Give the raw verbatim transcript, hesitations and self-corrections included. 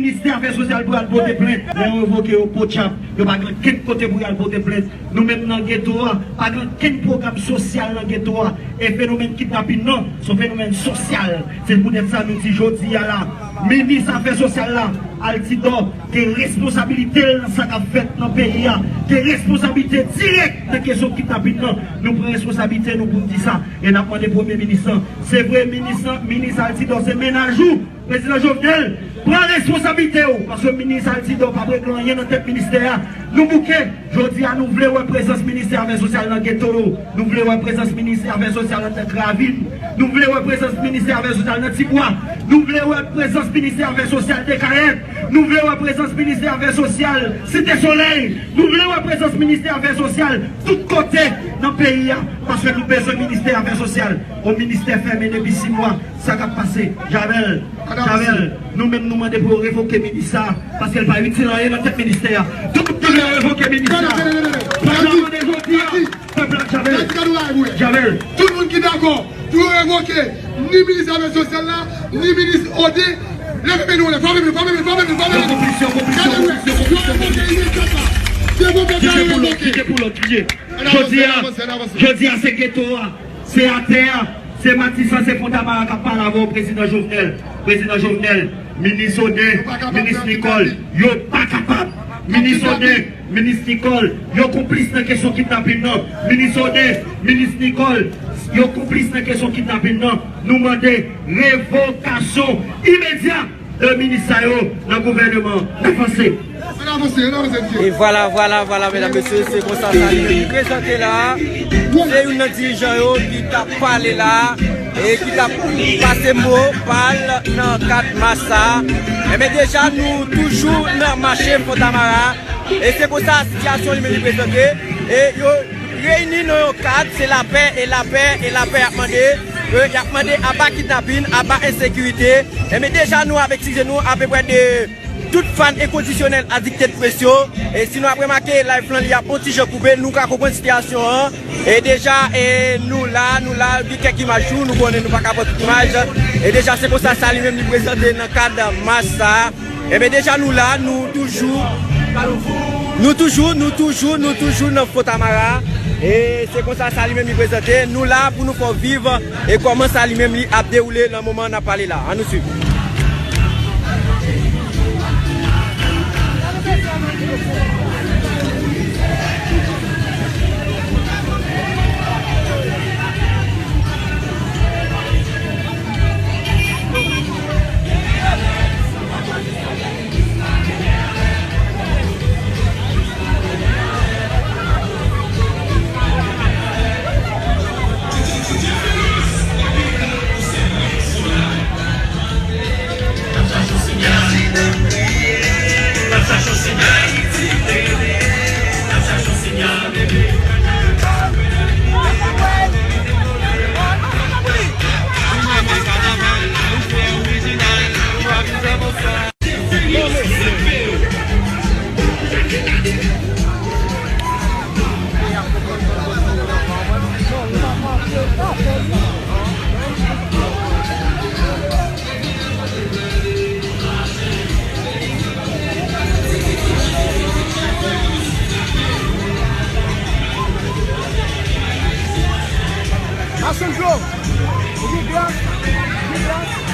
Ministè Afè Sosyal pou y al pote plent. Lè yo revoke yo potchap, yo pa gen kenn kote pou y al pote plent. Nou menm nan geto a, pa gen kenn pwogram sosyal nan geto a. E fenomèn kidnapin nan, se yon fenomèn sosyal. Se poutèt sa nou di jodi a la, minis afè sosyal la, Altidor, gen responsabilite l nan sa k ap fèt nan peyi a, gen responsabilite dirèk nan kesyon kidnapin nan. Nou pran responsabilite nou pou n di sa. E n ap mande premye minis lan, se vre, minis lan, minis Altidor se mennaj ou, Prezidan Jovenel, pran responsabilite w, paske minis Altidor p ap regle anyen nan tèt ministè a. Nou bouke. Jodi a, nou vle wè prezans ministè afè sosyal nan geto yo. Nou vle wè prezans ministè afè sosyal anndan Gravin. Nou vle wè prezans ministè afè sosyal nan Tibwa. Nou vle wè prezans ministè afè sosyal Dekayèt. Nou vle wè prezans ministè afè sosyal Site Solèy. Nou vle wè prezans ministè afè sosyal tout kote nan peyi a. Paske nou bezwen ministè afè sosyal. Yon ministè fèmen depi sis mwa. Sa k ap pase? Javel, Javel, nou menm nou mande pou yo revoke minis sa, paske l pa itil anyen nan tèt ministè a. Tout moun yo revoke minis sa. Pèp la mande jodi a, pèp la, Javel, Javel. Tout moun ki dakò pou yo revoke ni minis afè sosyal la, ni minis Ode, leve men nou anlè, frape men, frape men, frape men, frape men. Yo konplis, yo konplis, yo konplis, yo konplis, yo konplis. Yo revoke imedyatman. Devan pèp la, yo revoke. Kite pou lòt, kite pou lòt, kite. Jodi a, jodi a se geto a. Se atè a, se Matisan, se Fontamara k ap pale avè w, Prezidan Jovenel. Prezidan Jovenel, minis Ode, minis Nicole, yo pa kapab. Minis Ode, minis Nicole, yo konplis nan kesyon kidnapin nan. Minis Ode, minis Nicole, yo konplis nan kesyon kidnapin nan. Nou mande revokasyon imedyat de minis sa yo nan gouvènman. N avanse. Ann avanse, ann avanse, mesye. E vwala, vwala, vwala, medam, mesye, se konsa sa li menm li prezante la. Se youn nan dirijan yo ki t ap pale la e ki t ap pase mo pa l nan kad mach sa. Enben, deja nou toujou nan mache Fontamara. E se konsa sitiyasyon li menm li prezante. E yo reyini nan yon kad, se lapè, e lapè, e lapè y ap mande. E y ap mande aba kidnapin, aba ensekirite. Enben, deja nou ap eskize nou apeprè de tout fan enkondisyonèl Addicted Press yo. E si nou ap remake, live lan li ap on ti jan koupe, nou ka konprann sitiyasyon an. E deja, e nou la, nou la, gen kèk imaj tou, nou konnen nou pa ka pran tout imaj. E deja, se konsa sa li menm li prezante nan kad mach sa. Enben, deja nou la, nou toujou, nou toujou, nou toujou, nou toujou nan Fontamara. E se konsa sa li menm li prezante. Nou la pou nou fè w viv e kòman sa li menm li ap dewoule nan moman n ap pale la. Ann nou swiv. Mason Dlo, ou gen glas? Ou gen glas?